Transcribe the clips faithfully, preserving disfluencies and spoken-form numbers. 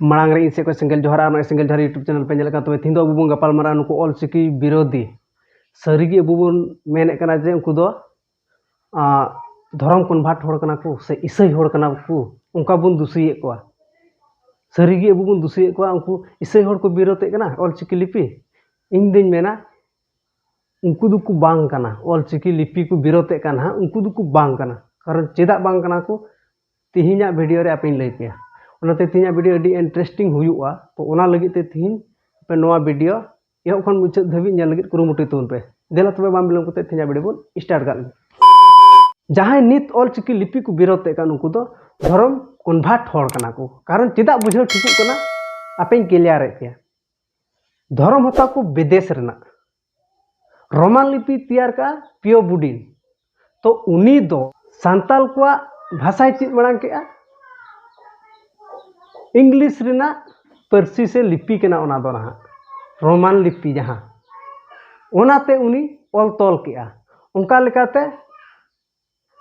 ᱢᱟᱲᱟᱝ ᱨᱮ ᱤᱧ ᱥᱮᱫ ᱠᱷᱚᱱ ᱥᱮᱸᱜᱮᱞ ᱡᱚᱦᱟᱨ ᱟᱨ ᱱᱚᱜᱼᱚᱭ ᱥᱮᱸᱜᱮᱞ ᱡᱚᱦᱟᱨ YouTube channel ᱯᱮ ᱧᱮᱞᱮᱫ ᱠᱟᱱ, ᱛᱚᱵᱮ ᱛᱮᱦᱮᱧ ᱫᱚ ᱟᱵᱚ ᱵᱚᱱ ᱜᱟᱯᱟᱞ ᱢᱟᱨᱟᱜᱼᱟ ᱱᱩᱠᱩ ᱚᱞᱪᱤᱠᱤ ᱵᱤᱨᱳᱫᱷᱤ᱾ ᱥᱟᱹᱨᱤᱜᱮ ᱟᱵᱚ ᱵᱚᱱ ᱢᱮᱱᱮᱫ ᱠᱟᱱᱟ ᱡᱮ ᱩᱱᱠᱩ ᱫᱚ ᱟᱸ, ᱫᱷᱚᱨᱚᱢ convert ᱦᱚᱲ ᱠᱟᱱᱟ ᱠᱚ ᱥᱮ ᱤᱥᱟᱹᱭ ᱦᱚᱲ ᱠᱟᱱᱟ ᱠᱚ, ᱚᱱᱠᱟ ᱵᱚᱱ ᱫᱩᱥᱤᱭᱮᱫ ᱠᱚᱣᱟ᱾ ᱥᱟᱹᱨᱤᱜᱮ ᱟᱵᱚ ᱵᱚᱱ ᱫᱩᱥᱤᱭᱮᱫ ᱠᱚᱣᱟ ᱩᱱᱠᱩ ᱤᱥᱟᱹᱭ ᱦᱚᱲ ᱠᱚ ᱵᱤᱨᱳᱫᱷᱮᱫ ᱠᱟᱱᱟ ᱚᱞᱪᱤᱠᱤ ᱞᱤᱯᱤ? ᱤᱧ ᱫᱩᱧ ᱢᱮᱱᱟ ᱩᱱᱠᱩ ᱫᱚᱠᱚ ᱵᱟᱝ ᱠᱟᱱᱟ᱾ ᱚᱞᱪᱤᱠᱤ ᱞᱤᱯᱤ ᱠᱚ ᱵᱤᱨᱳᱫᱷᱮᱫ ᱠᱟᱱ ᱦᱟᱸᱜ, ᱩᱱᱠᱩ ᱫᱚᱠᱚ ᱵᱟᱝ ᱠᱟᱱᱟ᱾ ᱠᱟᱨᱚᱱ ᱪᱮᱫᱟᱜ ᱵᱟᱝ ᱠᱟᱱᱟ ᱠᱚ, ᱛᱮᱦᱮᱧᱟᱜ video ᱨᱮ ᱟᱯᱮᱧ ᱞᱟᱹᱭ ᱯᱮᱭᱟ᱾ ᱚᱱᱟᱛᱮ ᱛᱮᱦᱮᱧᱟᱜ video ᱟᱹᱰᱤ interesting ᱦᱩᱭᱩᱜᱼᱟ, ᱛᱚ ᱚᱱᱟ ᱞᱟᱹᱜᱤᱫ ᱛᱮ ᱛᱮᱦᱮᱧ ᱟᱯᱮ ᱱᱚᱣᱟ video ᱮᱦᱚᱵ ᱠᱷᱚᱱ ᱢᱩᱪᱟᱹᱫ ᱫᱷᱟᱹᱵᱤᱡ ᱧᱮᱞ ᱞᱟᱹᱜᱤᱫ ᱠᱩᱨᱩᱢᱩᱴᱩᱭ ᱛᱟᱵᱚᱱ ᱯᱮ᱾ ᱫᱮᱞᱟ ᱛᱚᱵᱮ ᱵᱟᱝ ᱵᱤᱞᱚᱢ ᱠᱟᱛᱮ ᱛᱮᱦᱮᱧᱟᱜ video ᱵᱚᱱ start ᱠᱟᱜ ᱞᱮᱜᱮ᱾ ᱡᱟᱦᱟᱸᱭ ᱱᱤᱛ ᱚᱞᱪᱤᱠᱤ ᱞᱤᱯᱤ ᱠᱚ ᱵᱤᱨᱳᱫᱷᱮᱫ ᱠᱟᱱ, ᱩᱱᱠᱩ ᱫᱚ ᱫᱷᱚᱨᱚᱢ convert ᱦᱚᱲ ᱠᱟᱱᱟ ᱠᱚ᱾ ᱠᱟᱨᱚᱱ ᱪᱮᱫᱟᱜ ᱵᱩᱡᱷᱟᱹᱣ ᱴᱷᱤᱠᱚᱜ ᱠᱟᱱᱟ, ᱟᱯᱮᱧ clear ᱮᱫ ᱯᱮᱭᱟ᱾ ᱫᱷᱚᱨᱚᱢ ᱦᱟᱛᱟᱣ ᱠᱚ ᱵᱤᱫᱮᱥ ᱨᱮᱱᱟᱜ, ᱨᱳᱢᱟᱱ ᱞᱤᱯᱤ ᱛᱮᱭᱟᱨ ᱠᱟᱜᱼᱟ ᱯᱤᱭᱳ ᱵᱩᱰᱤᱱ᱾ ᱛᱚ ᱩᱱᱤ ᱫᱚ ᱥᱟᱱᱛᱟᱞ ᱠᱚᱣᱟᱜ ᱵᱷᱟᱥᱟᱭ ᱪᱮᱫ ᱢᱟᱲᱟᱝ ᱠᱮᱜᱼᱟ, ᱤᱝᱞᱤᱥ ᱨᱮᱱᱟᱜ ᱯᱟᱹᱨᱥᱤ ᱥᱮ ᱞᱤᱯᱤ ᱠᱟᱱᱟ ᱚᱱᱟ ᱫᱚ ᱱᱟᱦᱟᱜ, ᱨᱳᱢᱟᱱ ᱞᱤᱯᱤ ᱡᱟᱦᱟᱸ, ᱚᱱᱟᱛᱮ ᱩᱱᱤ ᱚᱞ ᱛᱚᱞ ᱠᱮᱜᱼᱟ᱾ ᱚᱱᱠᱟ ᱞᱮᱠᱟᱛᱮ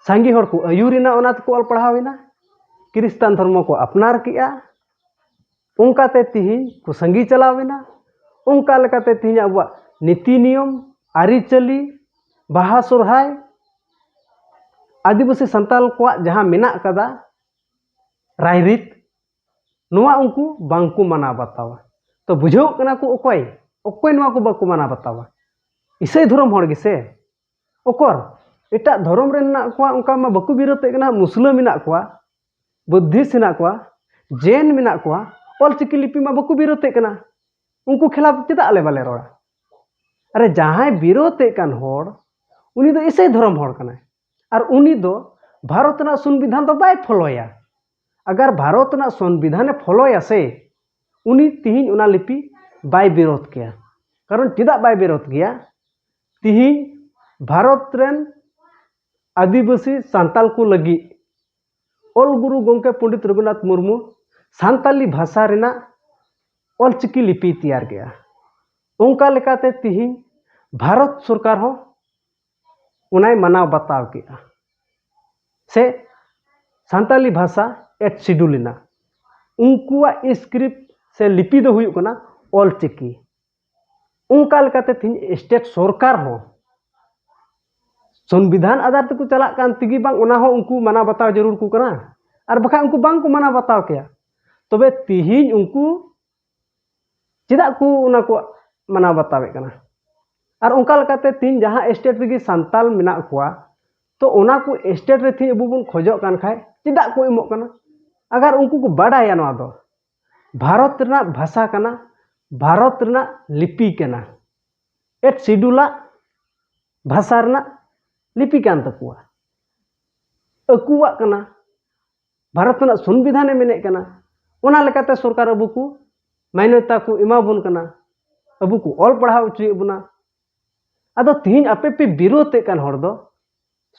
ᱥᱟᱸᱜᱮ ᱦᱚᱲ ᱠᱚ ᱟᱹᱭᱩᱨ ᱮᱱᱟ, ᱚᱱᱟ ᱛᱮᱠᱚ ᱚᱞ ᱯᱟᱲᱦᱟᱣ ᱮᱱᱟ, ᱠᱷᱨᱤᱥᱴᱟᱱ ᱫᱷᱚᱨᱢᱚ ᱠᱚ ᱟᱯᱱᱟᱨ ᱠᱮᱜᱼᱟ᱾ ᱚᱱᱠᱟᱛᱮ ᱛᱤᱦᱤᱧ ᱠᱚ ᱥᱟᱸᱜᱮ ᱪᱟᱞᱟᱣ ᱮᱱᱟ᱾ ᱚᱱᱠᱟ ᱞᱮᱠᱟᱛᱮ ᱛᱤᱦᱤᱧ ᱟᱵᱚᱣᱟᱜ ᱱᱤᱛᱤ ᱱᱤᱭᱚᱢ, ᱟᱹᱨᱤᱪᱟᱹᱞᱤ, ᱵᱟᱦᱟ ᱥᱚᱨᱦᱟᱭ, ᱟᱹᱫᱤᱵᱟᱹᱥᱤ ᱥᱟᱱᱛᱟᱞ ᱠᱚᱣᱟᱜ ᱡᱟᱦᱟᱸ ᱢᱮᱱᱟᱜ ᱠᱟᱫᱟ ᱨᱟᱭᱨᱤᱛ, ᱱᱚᱣᱟ ᱩᱱᱠᱩ ᱵᱟᱝᱠᱚ ᱢᱟᱱᱟᱣ ᱵᱟᱛᱟᱣᱟ᱾ ᱛᱚ ᱵᱩᱡᱷᱟᱹᱣ ᱠᱟᱱᱟ ᱠᱚ ᱚᱠᱚᱭ, ᱚᱠᱚᱭ ᱱᱚᱣᱟ ᱠᱚ ᱵᱟᱠᱚ ᱢᱟᱱᱟᱣ ᱵᱟᱛᱟᱣᱟ? ᱤᱥᱟᱹᱭ ᱫᱷᱚᱨᱚᱢ ᱦᱚᱲ ᱜᱮᱥᱮ᱾ ᱚᱠᱚᱨ ᱮᱴᱟᱜ ᱫᱷᱚᱨᱚᱢ ᱨᱮᱱ ᱢᱮᱱᱟᱜ ᱠᱚᱣᱟ, ᱚᱱᱠᱟ ᱢᱟ ᱵᱟᱠᱚ ᱵᱤᱨᱳᱫᱷᱮᱫ ᱠᱟᱱᱟ᱾ ᱢᱩᱥᱞᱟᱹ ᱢᱮᱱᱟᱜ ᱠᱚᱣᱟ, ᱵᱩᱫᱽᱫᱷᱤᱥᱴ ᱢᱮᱱᱟᱜ ᱠᱚᱣᱟ, ᱡᱮᱱ ᱢᱮᱱᱟᱜ ᱠᱚᱣᱟ, ᱚᱞᱪᱤᱠᱤ ᱞᱤᱯᱤ ᱢᱟ ᱵᱟᱠᱚ ᱵᱤᱨᱳᱫᱷᱮᱫ ᱠᱟᱱᱟ᱾ ᱩᱱᱠᱩ ᱠᱷᱤᱞᱟᱯ ᱪᱮᱫᱟᱜ ᱟᱞᱮ ᱵᱟᱞᱮ ᱨᱚᱲᱟ? ᱟᱨᱮ ᱡᱟᱦᱟᱸᱭ ᱵᱤᱨᱳᱫᱷᱮᱫ ᱠᱟᱱ ᱦᱚᱲ, ᱩᱱᱤ ᱫᱚ ᱤᱥᱟᱹᱭ ᱫᱷᱚᱨᱚᱢ ᱦᱚᱲ ᱠᱟᱱᱟᱭ᱾ ᱟᱨ ᱩᱱᱤ ᱫᱚ ᱵᱷᱟᱨᱚᱛ ᱨᱮᱱᱟᱜ ᱥᱚᱝᱵᱤᱫᱷᱟᱱ ᱫᱚ ᱵᱟᱭ ᱯᱷᱚᱞᱳᱭᱟ᱾ ᱟᱜᱟᱨ ᱵᱷᱟᱨᱚᱛ ᱨᱮᱱᱟᱜ ᱥᱚᱝᱵᱤᱫᱷᱟᱱᱮ ᱯᱷᱚᱞᱳᱭᱟ ᱥᱮ, ᱩᱱᱤ ᱛᱤᱦᱤᱧ ᱚᱱᱟ ᱞᱤᱯᱤ ᱵᱟᱭ ᱵᱤᱨᱳᱫᱷ ᱠᱮᱭᱟ᱾ ᱠᱟᱨᱚᱱ ᱪᱮᱫᱟᱜ ᱵᱟᱭ ᱵᱤᱨᱳᱫᱷ ᱠᱮᱭᱟ? ᱛᱤᱦᱤᱧ ᱵᱷᱟᱨᱚᱛ ᱨᱮᱱ ᱟᱹᱫᱤᱵᱟᱹᱥᱤ ᱥᱟᱱᱛᱟᱞ ᱠᱚ ᱞᱟᱹᱜᱤᱫ ᱚᱞ ᱜᱩᱨᱩ ᱜᱚᱢᱠᱮ ᱯᱚᱱᱰᱤᱛ ᱨᱚᱜᱷᱩᱱᱟᱛᱷ ᱢᱩᱨᱢᱩ ᱥᱟᱱᱛᱟᱞᱤ ᱵᱷᱟᱥᱟ ᱨᱮᱱᱟᱜ ᱚᱞᱪᱤᱠᱤ ᱞᱤᱯᱤᱭ ᱛᱮᱭᱟᱨ ᱠᱮᱜᱼᱟ᱾ ᱚᱱᱠᱟ ᱞᱮᱠᱟᱛᱮ ᱛᱤᱦᱤᱧ ᱵᱷᱟᱨᱚᱛ ᱥᱚᱨᱠᱟᱨ ᱦᱚᱸ ᱚᱱᱟᱭ ᱢᱟᱱᱟᱣ ᱵᱟᱛᱟᱣ ᱠᱮᱜᱼᱟ᱾ ᱥᱮ ᱥᱟᱱᱛᱟᱞᱤ ᱵᱷᱟᱥᱟ eighth schedule ᱮᱱᱟ᱾ ᱩᱱᱠᱩᱣᱟᱜ ᱥᱠᱨᱤᱯᱴ ᱥᱮ ᱞᱤᱯᱤ ᱫᱚ ᱦᱩᱭᱩᱜ ᱠᱟᱱᱟ ᱚᱞ ᱪᱤᱠᱤ᱾ ᱚᱱᱠᱟ ᱞᱮᱠᱟᱛᱮ ᱛᱮᱦᱮᱧ ᱥᱴᱮᱴ ᱥᱚᱨᱠᱟᱨ ᱦᱚᱸ ᱥᱚᱝᱵᱤᱫᱷᱟᱱ ᱟᱫᱷᱟᱨ ᱛᱮᱠᱚ ᱪᱟᱞᱟᱜ ᱠᱟᱱ ᱛᱮᱜᱮ ᱵᱟᱝ, ᱚᱱᱟ ᱦᱚᱸ ᱩᱱᱠᱩ ᱢᱟᱱᱟᱣ ᱵᱟᱛᱟᱣ ᱡᱟᱹᱨᱩᱲ ᱠᱚ ᱠᱟᱱᱟ᱾ ᱟᱨ ᱵᱟᱠᱷᱟᱱ ᱩᱱᱠᱩ ᱵᱟᱝ ᱠᱚ ᱢᱟᱱᱟᱣ ᱵᱟᱛᱟᱣ ᱠᱮᱭᱟ᱾ ᱛᱚᱵᱮ ᱛᱮᱦᱮᱧ ᱩᱱᱠᱩ ᱪᱮᱫᱟᱜ ᱠᱚ ᱚᱱᱟ ᱠᱚ ᱢᱟᱱᱟᱣ ᱵᱟᱛᱟᱣᱮᱫ ᱠᱟᱱᱟ? ᱟᱨ ᱚᱱᱠᱟ ᱞᱮᱠᱟᱛᱮ ᱛᱮᱦᱮᱧ ᱡᱟᱦᱟᱸ ᱥᱴᱮᱴ ᱨᱮᱜᱮ ᱥᱟᱱᱛᱟᱞ ᱢᱮᱱᱟᱜ ᱠᱚᱣᱟ, ᱛᱚ ᱚᱱᱟ ᱠᱚ ᱥᱴᱮᱴ ᱨᱮ ᱛᱮᱦᱮᱧ ᱟᱵᱚ ᱵᱚᱱ ᱠᱷᱚᱡᱚᱜ ᱠᱟᱱ ᱠᱷᱟᱡ ᱪᱮᱫᱟᱜ ᱠᱚ ᱮᱢᱚᱜ ᱠᱟᱱᱟ? ᱟᱜᱟᱨ ᱩᱱᱠᱩ ᱠᱚ ᱵᱟᱰᱟᱭᱟ ᱱᱚᱣᱟ ᱫᱚ ᱵᱷᱟᱨᱚᱛ ᱨᱮᱱᱟᱜ ᱵᱷᱟᱥᱟ ᱠᱟᱱᱟ, ᱵᱷᱟᱨᱚᱛ ᱨᱮᱱᱟᱜ ᱞᱤᱯᱤ ᱠᱟᱱᱟ, ᱮᱴ ᱥᱤᱰᱩᱞᱟᱜ ᱵᱷᱟᱥᱟ ᱨᱮᱱᱟᱜ ᱞᱤᱯᱤ ᱠᱟᱱ ᱛᱟᱠᱚᱣᱟ, ᱟᱠᱚᱣᱟᱜ ᱠᱟᱱᱟ, ᱵᱷᱟᱨᱚᱛ ᱨᱮᱱᱟᱜ ᱥᱚᱝᱵᱤᱫᱷᱟᱱᱮ ᱢᱮᱱᱮᱫ ᱠᱟᱱᱟ, ᱚᱱᱟ ᱞᱮᱠᱟᱛᱮ ᱥᱚᱨᱠᱟᱨ ᱟᱵᱚ ᱠᱚ ᱢᱟᱱᱱᱚᱛᱟ ᱠᱚ ᱮᱢᱟ ᱵᱚᱱ ᱠᱟᱱᱟ, ᱟᱵᱚ ᱠᱚ ᱚᱞ ᱯᱟᱲᱦᱟᱣ ᱦᱚᱪᱚᱭᱮᱫ ᱵᱚᱱᱟ᱾ ᱟᱫᱚ ᱛᱤᱦᱤᱧ ᱟᱯᱮ ᱯᱮ ᱵᱤᱨᱳᱫᱷᱮᱫ ᱠᱟᱱ ᱦᱚᱲ ᱫᱚ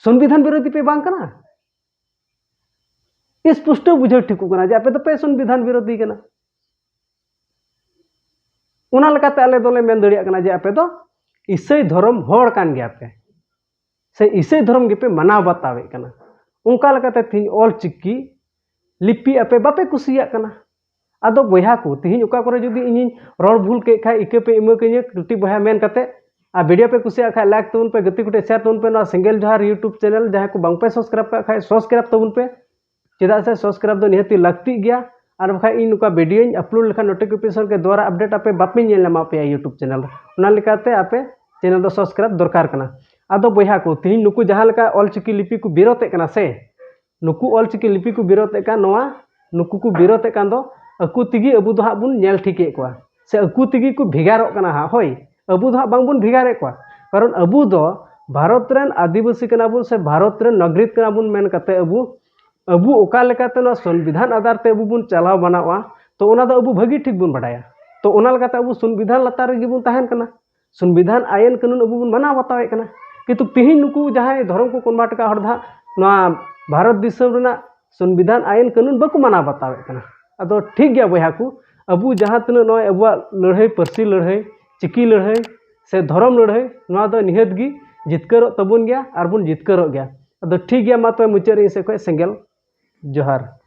ᱥᱚᱝᱵᱤᱫᱷᱟᱱ ᱵᱤᱨᱳᱫᱷᱤ ᱯᱮ ᱵᱟᱝ ᱠᱟᱱᱟ? ᱥᱯᱚᱥᱴᱚ ᱵᱩᱡᱷᱟᱹᱣ ᱴᱷᱤᱠᱚᱜ ᱠᱟᱱᱟ ᱡᱮ ᱟᱯᱮ ᱫᱚᱯᱮ ᱥᱚᱝᱵᱤᱫᱷᱟᱱ ᱵᱤᱨᱳᱫᱷᱤ ᱠᱟᱱᱟ᱾ ᱚᱱᱟ ᱞᱮᱠᱟᱛᱮ ᱟᱞᱮ ᱫᱚᱞᱮ ᱢᱮᱱ ᱫᱟᱲᱮᱭᱟᱜ ᱠᱟᱱᱟ ᱡᱮ ᱟᱯᱮ ᱫᱚ ᱤᱥᱟᱹᱭ ᱫᱷᱚᱨᱚᱢ ᱦᱚᱲ ᱠᱟᱱ ᱜᱮᱭᱟ ᱯᱮ, ᱥᱮ ᱤᱥᱟᱹᱭ ᱫᱷᱚᱨᱚᱢ ᱜᱮᱯᱮ ᱢᱟᱱᱟᱣ ᱵᱟᱛᱟᱣᱮᱫ ᱠᱟᱱᱟ᱾ ᱚᱱᱠᱟ ᱞᱮᱠᱟᱛᱮ ᱛᱤᱦᱤᱧ ᱚᱞ ᱪᱤᱠᱤ ᱞᱤᱯᱤ ᱟᱯᱮ ᱵᱟᱯᱮ ᱠᱩᱥᱤᱭᱟᱜ ᱠᱟᱱᱟ᱾ ᱟᱫᱚ ᱵᱚᱭᱦᱟ ᱠᱚ, ᱛᱤᱦᱤᱧ ᱚᱠᱟ ᱠᱚᱨᱮ ᱡᱩᱫᱤ ᱤᱧᱤᱧ ᱨᱚᱲ ᱵᱷᱩᱞ ᱠᱮᱫ ᱠᱷᱟᱡ, ᱤᱠᱟᱹ ᱯᱮ ᱤᱢᱟᱹ ᱠᱟᱹᱧᱟᱹ, ᱠᱟᱹᱴᱤᱡ ᱵᱚᱭᱦᱟ ᱢᱮᱱ ᱠᱟᱛᱮ᱾ ᱟᱨ ᱵᱷᱤᱰᱤᱭᱳ ᱯᱮ ᱠᱩᱥᱤᱭᱟᱜ ᱠᱷᱟᱡ ᱞᱟᱭᱤᱠ ᱛᱟᱵᱚᱱ ᱯᱮ, ᱜᱟᱛᱮ ᱠᱚᱴᱷᱮᱡ ᱥᱮᱭᱟᱨ ᱛᱟᱵᱚᱱ ᱯᱮ᱾ ᱱᱚᱣᱟ ᱥᱮᱸᱜᱮᱞ ᱡᱚᱦᱟᱨ YouTube ᱪᱮᱱᱮᱞ ᱡᱟᱦᱟᱸᱭ ᱠᱚ ᱵᱟᱝ ᱯᱮ ᱥᱟᱵᱥᱠᱨᱟᱭᱤᱵ ᱠᱟᱜ ᱠᱷᱟᱡ ᱥᱟᱵᱥᱠᱨᱟᱭᱤᱵ ᱛᱟᱵᱚᱱ ᱯᱮ, ᱪᱮᱫᱟᱜ ᱥᱮ ᱥᱟᱵᱥᱠᱨᱟᱭᱤᱵ ᱫᱚ ᱱᱤᱦᱟᱹᱛᱤ ᱞᱟᱹᱠᱛᱤᱜ ᱜᱮᱭᱟ᱾ ᱟᱨ ᱵᱟᱠᱷᱟᱡ ᱤᱧ ᱱᱚᱝᱠᱟ ᱵᱷᱤᱰᱤᱭᱳᱧ ᱟᱯᱞᱳᱰ ᱞᱮᱠᱷᱟᱱ ᱱᱳᱴᱤᱯᱷᱤᱠᱮᱥᱚᱱ ᱠᱮ ᱫᱣᱟᱨᱟ ᱟᱯᱰᱮᱴ ᱟᱯᱮ ᱵᱟᱯᱮ ᱧᱮᱞ ᱧᱟᱢᱟ ᱟᱯᱮᱭᱟᱜ YouTube ᱪᱮᱱᱮᱞ ᱨᱮ᱾ ᱚᱱᱟ ᱞᱮᱠᱟᱛᱮ ᱟᱯᱮ ᱪᱮᱱᱮᱞ ᱫᱚ ᱥᱟᱵᱥᱠᱨᱟᱭᱤᱵ ᱫᱚᱨᱠᱟᱨ ᱠᱟᱱᱟ᱾ ᱟᱫᱚ ᱵᱚᱭᱦᱟ ᱠᱚ, ᱛᱤᱦᱤᱧ ᱱᱩᱠᱩ ᱡᱟᱦᱟᱸ ᱞᱮᱠᱟ ᱚᱞ ᱪᱤᱠᱤ ᱞᱤᱯᱤ ᱠᱚ ᱵᱤᱨᱳᱫᱷᱮᱫ ᱠᱟᱱᱟ ᱥᱮ, ᱱᱩᱠᱩ ᱚᱞ ᱪᱤᱠᱤ ᱞᱤᱯᱤ ᱠᱚ ᱵᱤᱨᱳᱫᱷᱮᱫ ᱠᱟᱱ, ᱱᱚᱣᱟ ᱱᱩᱠᱩ ᱠᱚ ᱵᱤᱨᱳᱫᱷᱮᱫ ᱠᱟᱱ ᱫᱚ ᱟᱠᱚ ᱛᱮᱜᱮ ᱟᱵᱚ ᱫᱚ ᱦᱟᱸᱜ ᱵᱚᱱ ᱧᱮᱞ ᱴᱷᱤᱠᱮᱫ ᱠᱚᱣᱟ, ᱥᱮ ᱟᱠᱚ ᱛᱮᱜᱮ ᱠᱚ ᱵᱷᱮᱜᱟᱨᱚᱜ ᱠᱟᱱᱟ ᱦᱟᱸᱜ᱾ ᱦᱳᱭ, ᱟᱵᱚ ᱫᱚ ᱦᱟᱸᱜ ᱵᱟᱝᱵᱚᱱ ᱵᱷᱮᱜᱟᱨᱮᱫ ᱠᱚᱣᱟ, ᱠᱟᱨᱚᱱ ᱟᱵᱚ ᱫᱚ ᱵᱷᱟᱨᱚᱛ ᱨᱮᱱ ᱟᱹᱫᱤᱵᱟᱹᱥᱤ ᱠᱟᱱᱟ ᱵᱚᱱ ᱥᱮ ᱵᱷᱟᱨᱚᱛ ᱨᱮᱱ ᱱᱟᱜᱚᱨᱤᱠ ᱠᱟᱱᱟ ᱵᱚᱱ ᱢᱮᱱ ᱠᱟᱛᱮ ᱟᱵᱚ, ᱟᱵᱚ ᱚᱠᱟ ᱞᱮᱠᱟᱛᱮ ᱱᱚᱣᱟ ᱥᱚᱝᱵᱤᱫᱷᱟᱱ ᱟᱫᱷᱟᱨ ᱛᱮ ᱟᱵᱚ ᱵᱚᱱ ᱪᱟᱞᱟᱣ ᱵᱟᱱᱟᱣᱟ, ᱛᱚ ᱚᱱᱟ ᱫᱚ ᱟᱵᱚ ᱵᱷᱟᱹᱜᱤ ᱴᱷᱤᱠ ᱵᱚᱱ ᱵᱟᱰᱟᱭᱟ᱾ ᱛᱚ ᱚᱱᱟ ᱞᱮᱠᱟᱛᱮ ᱟᱵᱚ ᱥᱚᱝᱵᱤᱫᱷᱟᱱ ᱞᱟᱛᱟᱨ ᱨᱮᱜᱮ ᱵᱚᱱ ᱛᱟᱦᱮᱱ ᱠᱟᱱᱟ, ᱥᱚᱝᱵᱤᱫᱷᱟᱱ ᱟᱭᱤᱱ ᱠᱟᱹᱱᱩᱱ ᱟᱵᱚ ᱵᱚᱱ ᱢᱟᱱᱟᱣ ᱵᱟᱛᱟᱣᱮᱫ ᱠᱟᱱᱟ᱾ ᱠᱤᱱᱛᱩ ᱛᱤᱦᱤᱧ ᱱᱩᱠᱩ ᱡᱟᱦᱟᱸᱭ ᱫᱷᱚᱨᱚᱢ ᱠᱚ ᱠᱚᱱᱵᱷᱟᱨᱴ ᱟᱠᱟᱫ ᱦᱚᱲ ᱫᱚ ᱦᱟᱸᱜ ᱱᱚᱣᱟ ᱵᱷᱟᱨᱚᱛ ᱫᱤᱥᱚᱢ ᱨᱮᱱᱟᱜ ᱥᱚᱝᱵᱤᱫᱷᱟᱱ ᱟᱭᱤᱱ ᱠᱟᱹᱱᱩᱱ ᱵᱟᱠᱚ ᱢᱟᱱᱟᱣ ᱵᱟᱛᱟᱣᱮᱫ ᱠᱟᱱᱟ᱾ ᱟᱫᱚ ᱴᱷᱤᱠ ᱜᱮᱭᱟ ᱵᱚᱭᱦᱟ ᱠᱚ, ᱟᱵᱚ ᱡᱟᱦᱟᱸ ᱛᱤᱱᱟᱹᱜ ᱱᱚᱜᱼᱚᱭ ᱟᱵᱚᱣᱟᱜ ᱞᱟᱹᱲᱦᱟᱹᱭ, ᱯᱟᱹᱨᱥᱤ ᱞᱟᱹᱲᱦᱟᱹᱭ, ᱪᱤᱠᱤ ᱞᱟᱹᱲᱦᱟᱹᱭ ᱥᱮ ᱫᱷᱚᱨᱚᱢ ᱞᱟᱹᱲᱦᱟᱹᱭ, ᱱᱚᱣᱟ ᱫᱚ ᱱᱤᱦᱟᱹᱛ ᱜᱮ ᱡᱤᱛᱠᱟᱹᱨᱚᱜ ᱛᱟᱵᱚᱱ ᱜᱮᱭᱟ ᱟᱨ ᱵᱚᱱ ᱡᱤᱛᱠᱟᱹᱨᱚᱜ ᱜᱮᱭᱟ᱾ ᱟᱫᱚ ᱴᱷᱤᱠ ᱜᱮᱭᱟ, ᱢᱟ ᱛᱚᱵᱮ ᱢᱩᱪᱟᱹᱫ ᱨᱮ ᱤᱧ ᱥᱮᱫ ᱠᱷᱚᱱ ᱥᱮᱸᱜᱮᱞ ᱡᱚᱦᱟᱨ᱾